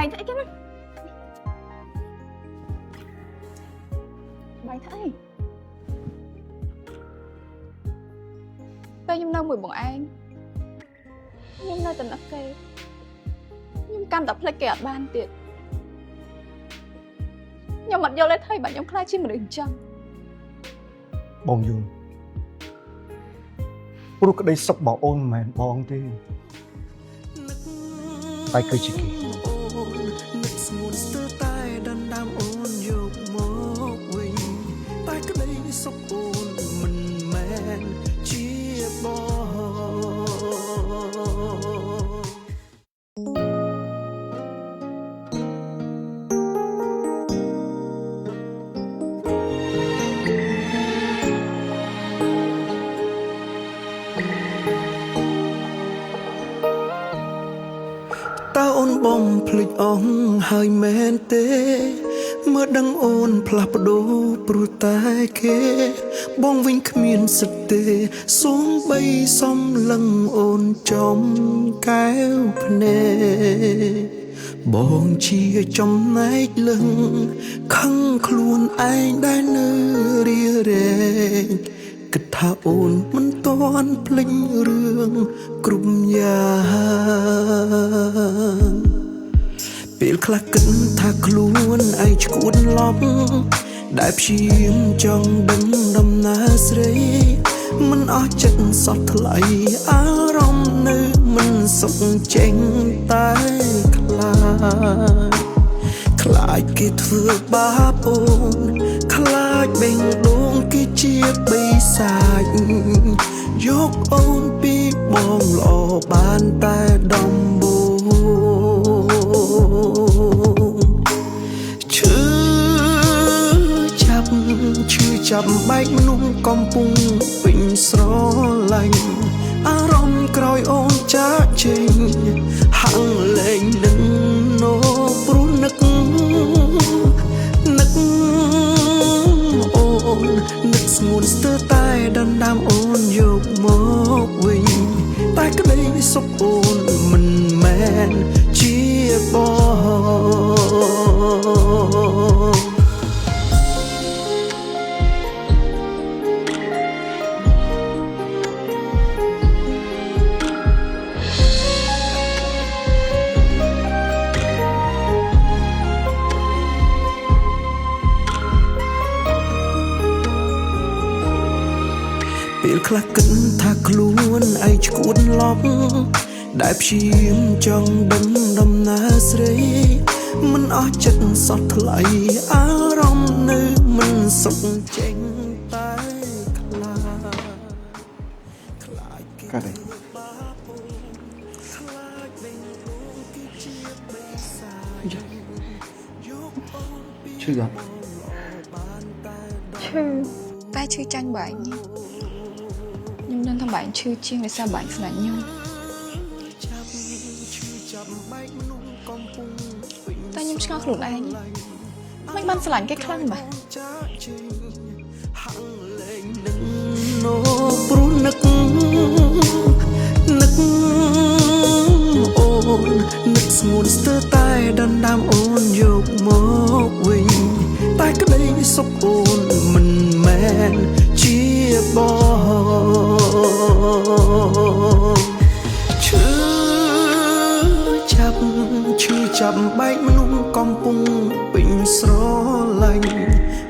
បែងធ្វើអីគេណាបែងធ្វើអីពេលខ្ញុំនៅមួយបងឯងខ្ញុំនៅតែនឹកគេខ្ញុំកាន់តែភ្លេចគេអត់បានទៀតខ្ញុំអត់យល់ទេថៃបាត់ខ្ញុំខ្លាចជាមនុស្សអញ្ចឹង បងយល់ព្រោះក្តីសុខរបស់អូនមិនមែនបងទេតែគឺជាគេ អូននឹកស្ងួនស្ទើរតែដណ្ដើមអូនយកមកវិញតែក្តីសុខអូនមិនមែនជាបង តើអូនបំភ្លេចអស់ហើយមែនទេមើលដឹងអូនផ្លាស់ប្ដូរព្រោះតែគេ បងវិញគ្មានសិទ្ធិទេសូមបីសំលឹងអូនចំកែវភ្នែកបងជាចំណែកលឹងខឹងខ្លួនឯងដែលនៅរារែកគិតថាអូនមិនទាន់ភ្លេចរឿងគ្រប់យ៉ាង ពេលខ្លះគិតថាខ្លួនឯងឈួតឡប់ដែលព្យាយាមចង់ដឹងដំណើរស្រីមិនអស់ចិត្តសោះថ្លៃអារម្មណ៍នៅមិនសុខចេញតែខ្លាចខ្លាចគេធ្វើបាបអូនខ្លាចបេងដូងគេជាបិសាចយកអូនពីបងល្អបានតែដំបូង ឈឺចាប់ឈឺចាប់បែកមនុស្សកំពុងពេញស្រឡាញ់អារម្មណ៍ក្រោយអូនចាកចេញហាំងលែងនឹងណូព្រោះនឹកនឹកអូននឹកស្ងួនស្ទើរតែដណ្ដើមអូនយកមកវិញតែក្តីសុខអូនមិនមែនជាបង ពេលខ្លះគិតថាខ្លួនឯងឈួតឡប់ដែលព្យាយាមចង់ដឹងដំណើរស្រីមិនអស់ចិត្តសោះថ្លៃអារម្មណ៍នៅមិនសុខចេញតែខ្លាចខ្លាចគេ កើតអី ធ្វើបាបអូនខ្លាចបេះដូងគេជាបិសាចយកអូនពី ឈឺអត់ បងល្អបានតែ ឈឺតែឈឺចាញ់បែងនេះខ្ញុំដឹងថាបែងឈឺជាងដោយសារបែងស្លាញ់ខ្ញុំ ចាប់ឈឺចាប់បែកមនុស្សកំពុងពេញ តែខ្ញុំឆ្ងល់ខ្លួនឯងមិនបានស្រឡាញ់គេខ្លាំងបាទ ចាកចេញហាំងលែងនឹងណូព្រោះនឹកនឹកអូននឹកស្ងួនស្ទើរតែដណ្ដើមអូនយកមកវិញតែក្តីសុខអូនមិនមែនជាបង ឈឺចាប់ឈឺចាប់បែកមនុស្សកំពុងពេញស្រឡាញ់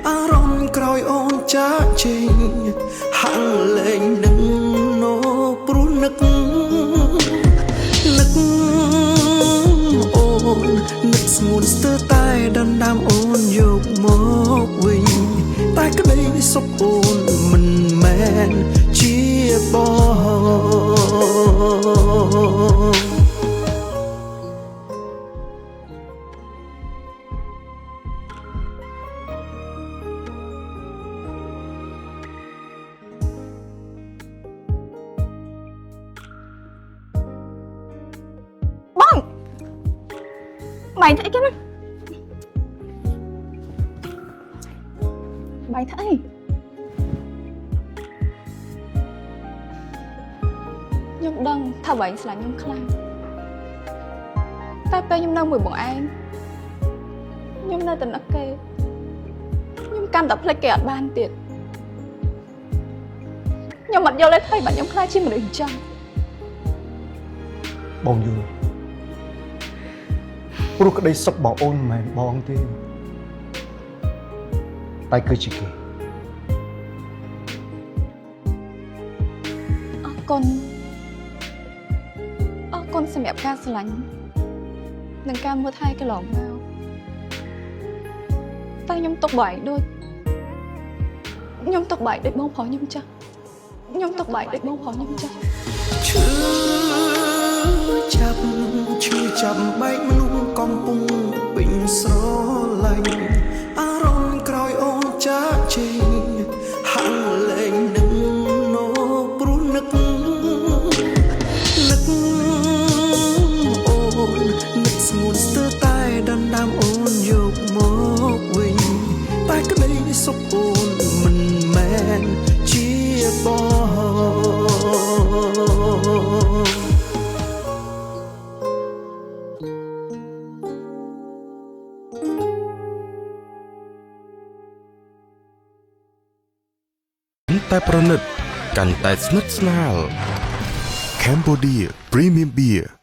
អារម្មណ៍ក្រោយអូនចាកចេញហាំងលែងនឹងណូព្រោះនឹកនឹកអូននឹកស្ងួនស្ទើរតែដណ្ដើមអូនយកមកវិញតែក្តីសុខអូនមិនមែនជាបង បងបែងធ្វើអីគេណាបែងធ្វើអីខ្ញុំដឹងថាបែងស្លាញ់ខ្ញុំខ្លាំង តែពេលខ្ញុំនៅមួយបងឯងខ្ញុំនៅតែនឹកគេខ្ញុំកាន់តែភ្លេចគេអត់បានទៀតខ្ញុំអត់យល់ទេថៃបាទខ្ញុំខ្លាចជាមនុស្សអញ្ចឹង បងយល់ព្រោះក្តីសុខបងអូនមិនមែនបងទេតែគឺជាគេ អរគុណអរគុណសម្រាប់ការស្រឡាញ់និងការមើលថែកន្លងមកតែខ្ញុំទុកបងឯងដូចខ្ញុំទុកបងឯងដូចបងប្រុសខ្ញុំចាស់ខ្ញុំទុកបងឯងដូចបងប្រុសខ្ញុំចាស់ ឈឺចាប់ឈឺចាប់បែកមនុស្សកំពុងពេញស្រឡាញ់អារម្មណ៍ក្រោយអូនចាកចេញហាំងលែងនឹងណព្រោះនឹកនឹកអូននឹកស្ងួនស្ទើរតែដណ្ដើមអូនយកមកវិញតែក្តីសុខអូនមិនមែនជាបង កាន់តែប្រណិតកាន់តែស្និទ្ធស្នាល Cambodia Premium Beer